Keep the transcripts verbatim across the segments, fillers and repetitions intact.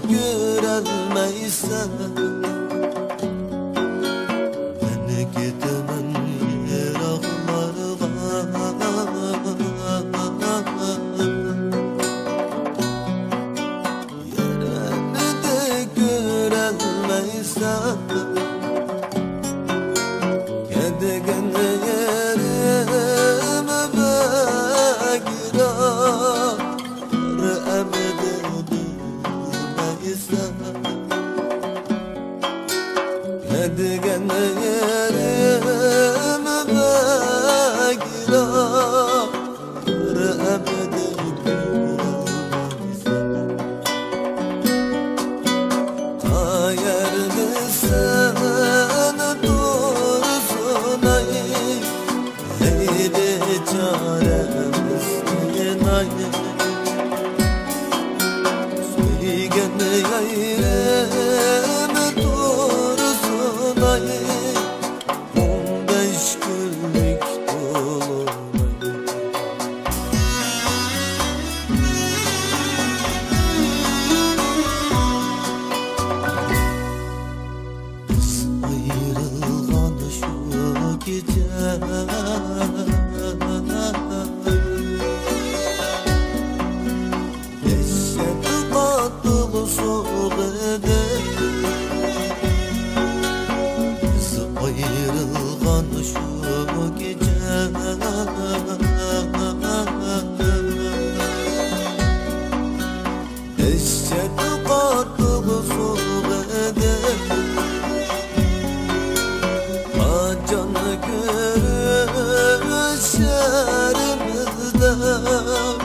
كۆرەلمەيسەن. مەن كېتىمەن يىراقلارغا. يەرنى كۆرەلمەيسەن. كەتكەن يېرىم بەك يىراق، ئەمدى بىلمەيسەن. كەتكەن يېرىم بەك يىراق، ئەمدى بىلمەيسەن. قەيەردىسەن تۇرسۇنئاي، ھەي بىچارە مىسكىنئاي. سۆيگەن يېرىم تۇرسۇنئاي، ئون بەش كۈنلۈك تولۇنئاي. بىز ئايرىلغان شۇ كېچە، دەھشەت قاتتىق سوغدى. بىز ئايرىلغان شۇ كېچە، دەھشەت قاتتىق سوغدى. قاچان كۆرۈشەرمىز دەپ،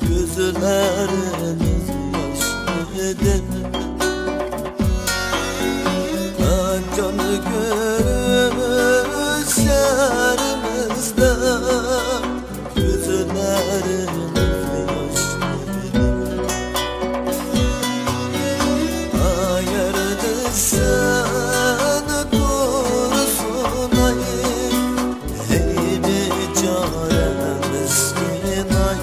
كۆزلىرىمىز ياش ئىدى. قاچان كۆرۈشەرمىز دەپ، كۆزلىرىمىز ياش ئىدى. قەيەردىسەن تۇرسۇنئاي، ھەي بىچارە مىسكىنئاي.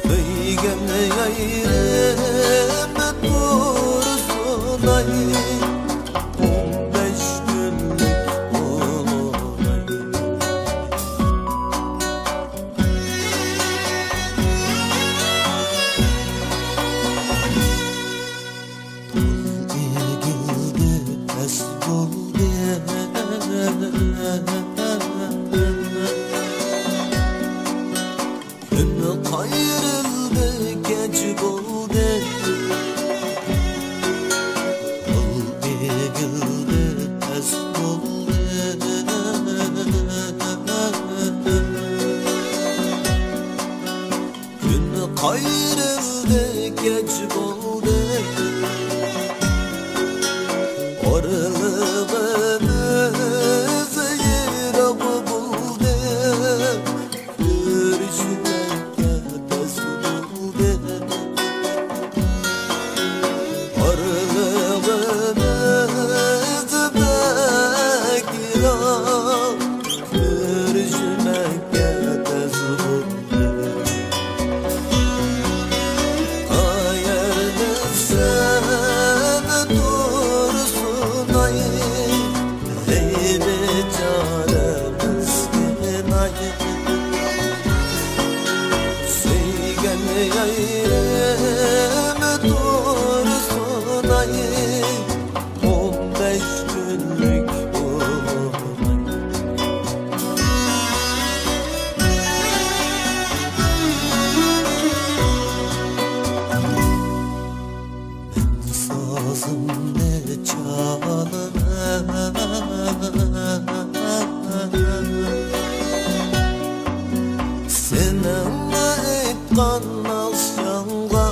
سۆيگەن يېرىم تۇرسۇنئاي، ئون بەش كۈنلۈك تولۇنئاي. تاغ ئېگىلدى، پەس بولدى. كۈن قايرىلدى، كەچ بولدى. يول ئېگىلدى، پەس بولدى. كۈن قايرىلدى، كەچ بولدى. ئارىلىقىمىز يىراق بولدى. كۆرۈشمەككە تەس بولدى. ئارىلىقىمىز بەك يىراق، كۆرۈشمەككە تەس بولدى. قەيەردىسەن تۇرسۇنئاي، ھەي بىچارە مىسكىنئاي. سۆيگەن يېرىم تۇرسۇنئاي، ئون بەش كۈنلۈك تولۇنئاي. سازىمنى چالىمەن سېنىڭ ئېيتقان ناخشاڭغا.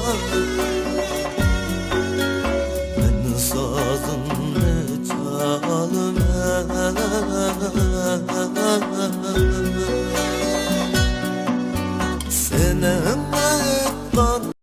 مەن سازىمنى چالىمەن